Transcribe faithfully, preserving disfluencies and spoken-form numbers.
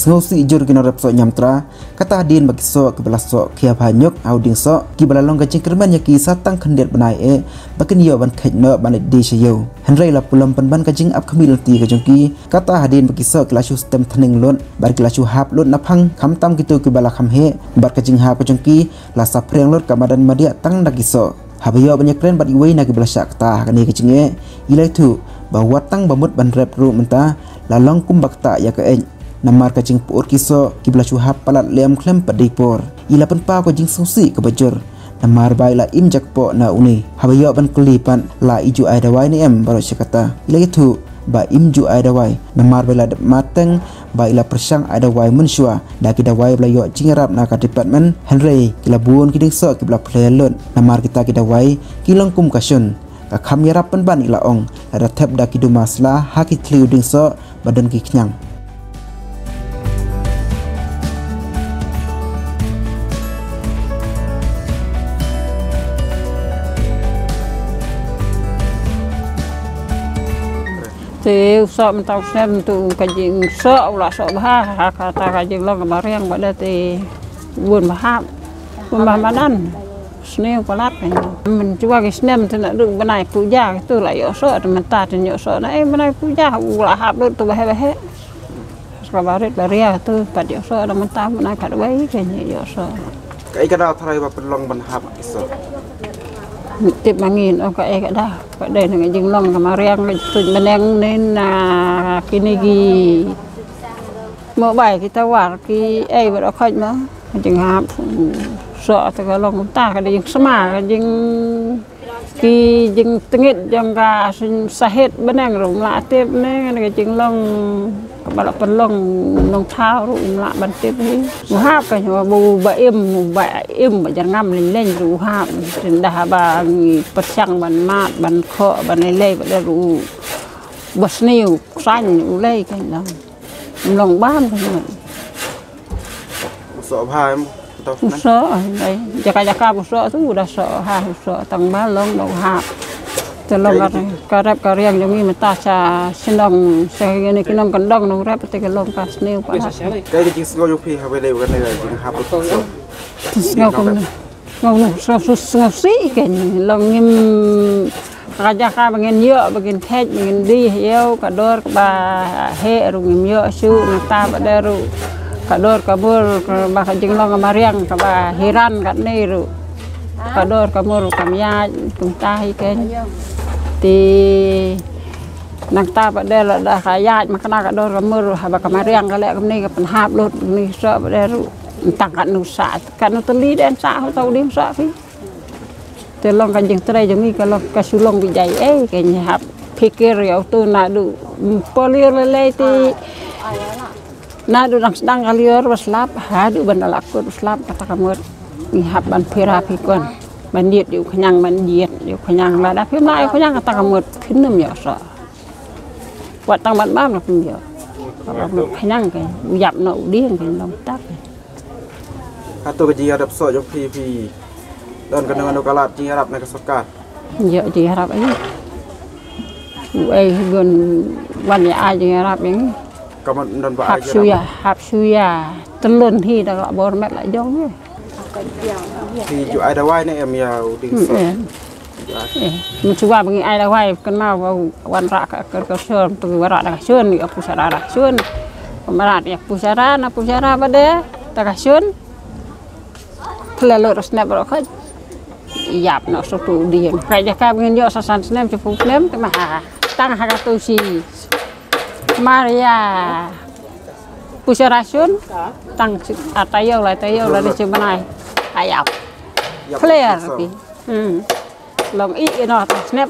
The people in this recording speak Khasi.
Sngewsih jur ki nongrep soh Nyamtra, kata hadien ba ki soh kiba la soh khia bha nyuk ha u dieng soh, kiba la long ka jingkyrmen ïa ki sa tang khyndiat bnai eh ba kin ïoh ban kheit noh ban leit die sha ïew. Hynrei la pulom pynban ka jingap khmih lynti ka jong ki, kata hadien ba ki soh ki la shu stem thneng lut bad ki la shu hap lut na phang, khamtam kito kiba la kham heh, bad ka jinghap ka jong ki la saphriang lut ka madan madiah tang da ki soh. Haba ïoh ban ïakren bad iwei na kiba la shah kata ha kane ka jingeh, i la ïathuh ba wat tang ba mut ban rep ruh mynta la long kumba ktah ïa ka eit, namar ka jingpyut ki soh kiba la shu hap palat lem khlem pat dei por. I la pynpaw ka jingsngewsih kaba jur namar ba i la im jakpoh na une. Haba ïoh ban kylli pat la i ju ai dawai ne em baroh shi katta, i la ïathuh ba im ju ai dawai namar ba i la dep mateng ba i la pyrshang ai dawai mynshuwa da ki dawai ba la ïoh jingïarap na ka department, hynrei ki la bun ki dieng soh kiba la phleh lut namar kita ki dawai ki long kum ka shun. Ka kham ïarap pynban, i la ong, lada thep da ki duma sla ha ki thliew dieng soh ba don ki khñiang. Te u soh mynta u snem tu ka jingsoh u la soh bha ha kata ka jinglong ka mariang ba da te bun bha hap bun bha madan. Sniew palat ka. Mynta ki snem te naduh bnai puja tu la ïoh soh, te mynta te ïoh soh na, eh, bnai puja u la hap lut tu ba heh ba heh. Ka barit ba ria tu pat ïoh soh, da mynta mynta ka dawai ka ïoh soh. Kaei ka daw tharai ba pynlong ban hap ki soh? Tip ma ngi, oh, kaei ka daw. Ka dei na ka jinglong ka mariang, ka tuid bneng ne na kine ki mobile, ki tower, ki ei ba da khoit ma. Ka jinghap soh te ka long mynta ka dei jingsma, ka jing ki jingtngit jong ka sahit bneng ruh ym lah tip ne, ngan ka jinglong kaba la pynlong nongthaw ruh ym lah ban tip hi. U hap ka, ba u ba im, u ba im ba jyrngam leng leng ruh u hap. Te ynda ba ngi pyrshang ban mad ban khoh ban lei lei ba da ruh u ba sniew sain u lei ka long. Ym long bam ka long. U soh bha em? U soh, ai, jaka jaka u soh tu, u da soh, ha, u soh tang ba long da u hap. Te long ka, ka rep ka riang jong ngi mynta sha shnong, sha kine ki nongkyndong nongrep te ka long ka sniew palat. Kaei ka jingsngew jong phi haba lei ba kane ka jinghap u soh? Sngewsih kumno? Sngewsih, sngewsih, sngewsih kein, long ngim Ka jaka ba ngin ïoh ba ngin kheit ba ngin die ïa ka dor kaba heh ruh ngim ïoh shuh, nangta pat de ruh ka dor ka mur kaba ka jinglong ka mariang kaba hiran katne ruh. Ka dor ka mur kam ïaid kumta hi kein. Te nangta pat de lada ka ïaid ma kane ka dor ka mur haba ka mariang ka leh kumne ka pynhap lut kumne soh pat de ruh. Tang katno sah, katno tylli de sah, hato u dei sah phi. Te long ka jingtrei jong ngi ka long ka shu long beit ei, ka ngi hap phikir ïa uto naduh pynlong lei lei te naduh dang sdang ka lyiur ba slap haduh ban da la kut ba slap kata ka mut. Ngi hap ban phira phikon ban jied ïa u khñiang, ban jied ïa u khñiang, lada phim lah ïa u khñiang kata ka mut phin ym ïoh soh. Wat tang ban bam la phim ïoh. Kaba mut khñiang ka u ïap noh u dieng ka long tak. Hato ka jingïarap soh jong phi, phi don kano kano ka lad jingïarap na ka sorkar? Ïoh jingïarap ai. Uei gon wan ïa ai jingïarap ïa ngi. Ka mut don ba ai jingïarap. Hap shuwa, hap shuwa. Tylun hi da ka bor met la jong hi. Phi ju ai dawai ne em ïa u dieng soh? Eh, mynta ba ngi ai dawai kynmaw ba wanrah ka kyrkyrshon, to wanrah da ka shon, ïa pusara da ka shon. Wanrah ïa pusara, na pusara ba de da ka shon. Pynlong ruh snep ruh ka ïap noh soh tu dieng. Ka jaka ba ngin ïoh sa san snem, shiphew snem te ma ha. Tang ha ka tu shi Maria pusara shon. Tang shi, ah, taïew lai, taïew lai shi bnai. Ïap. Clear ki. Hmm. Long i ino ta snep.